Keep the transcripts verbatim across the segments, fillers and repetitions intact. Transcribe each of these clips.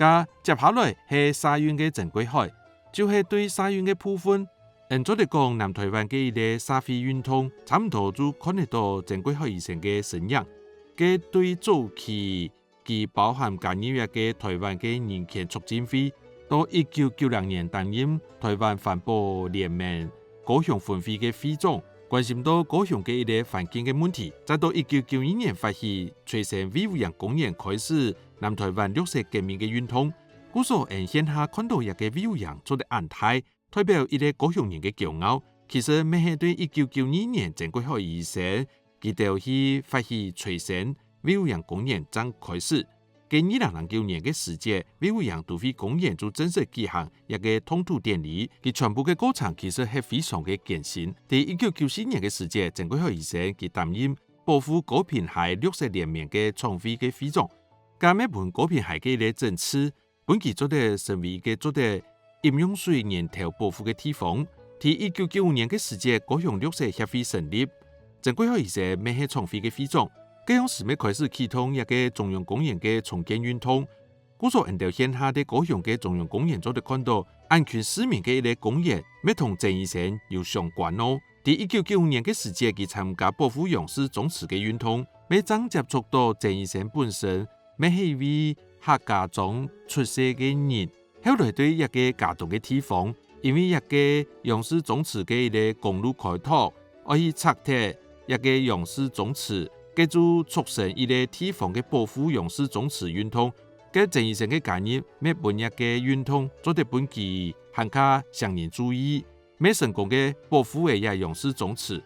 該接下來係社運个珍貴海，就係對社運个部分。𠊎做得講，南臺灣个一個社會運動，差毋多就看得到珍貴海醫生个身影。該對早期佢包含加入一個臺灣个人權促進會，到一九九零年擔任臺灣環保聯盟高雄分會个會長，關心到高雄个一個環境个問題。再到一九九二年發起催生衛武營公園，開始南臺灣綠色革命个運動。故所𠊎現下看到這個衛武營做得恁大，代表一個高雄人个驕傲。其實乜係對一九九二年珍貴海醫生佢兜去發起催生衛武營公園正開始。該二零零九年个時節，衛武營都會公園就正式舉行一個動土典禮，佢全部个過程其實係非常个艱辛。在一九九四年个時節，珍貴海醫生佢擔任保護高屏溪綠色聯盟个創會个會長，該乜分高屏溪个一個整治，分佢做得成為一個做得飲用水源頭保護个地方。在一九九五年个時節，高雄綠色協會成立，珍貴海醫生乜係創會个會長。該央時乜開始啟動一個中央公園个重建運動。故所𠊎兜現下在高雄个中央公園做得看到，恁近市民个一個公園，乜同曾醫生有相關哦。在一九九五年个時節，佢參加保護楊氏宗祠个運動，乜正接觸到曾醫生本身，乜係一位客家庄出世个人。後來對這個佳冬个地方，因為這個楊氏宗祠个一個公路開拓，愛去拆忒這個楊氏宗祠，該就促成一個地方个保護楊氏宗祠運動。該曾醫生个加入，乜分這個運動做得分佢還較受人注意，乜成功个保護了這楊氏宗祠。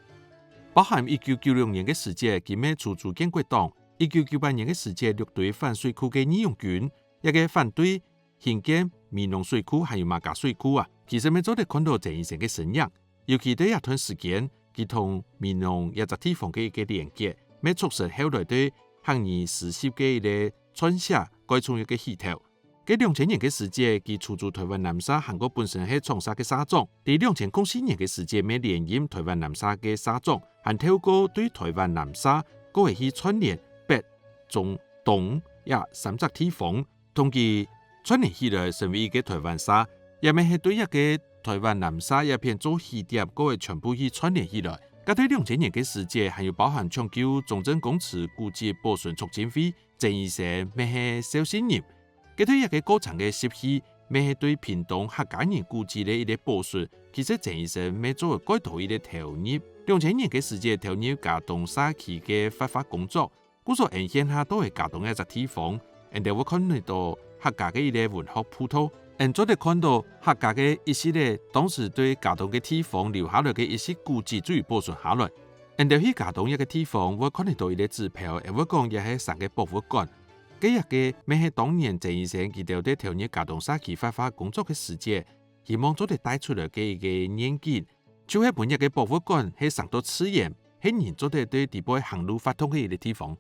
包含一九九六年个時節，佢乜出資建國黨，一九九八年个時節，六堆反水庫个義勇軍，這個反對興建美濃水庫還有馬家水庫啊，其實乜做得看到曾醫生个身影。尤其在這段時間，佢同美濃這隻地方个一個連結，乜促成後來對客語詩集个一個撰寫，蓋重要个起頭。該兩千年个時節，佢出資臺灣南社，還過本身係長社个社長。在兩千空四年个時節，乜連任臺灣南社个社長，還透過對臺灣南社，過會去串聯北、中、東這三隻地方，同佢串聯起來，成為一個臺灣社，也乜係對這個臺灣南社這片做起點，過會全部去串聯起來。該對兩千年个時節，還有包含搶救中正公祠古蹟保存促進會，曾醫生乜係紹興人。該對這個過程个失去，乜係對屏東客家人古蹟个一個保存，其實曾醫生乜做了蓋多一個投入。兩千年个時節投入佳冬社區个活化工作，故所𠊎現下到个佳冬這隻地方，𠊎兜會看得到客家个一個文學步道，𠊎做得看到客家个一息个當時對佳冬个地方留下來个一息古蹟就有保存下來。𠊎兜去佳冬這個地方，會看得到一個指標，𠊎會講這係三個博物館。該這個乜係當年曾醫生佢兜在投入佳冬社區活化工作个時節，希望做得帶出來个一個願景，就係分這個博物館係生到自然，係人做得在裡背行路活動个一個地方。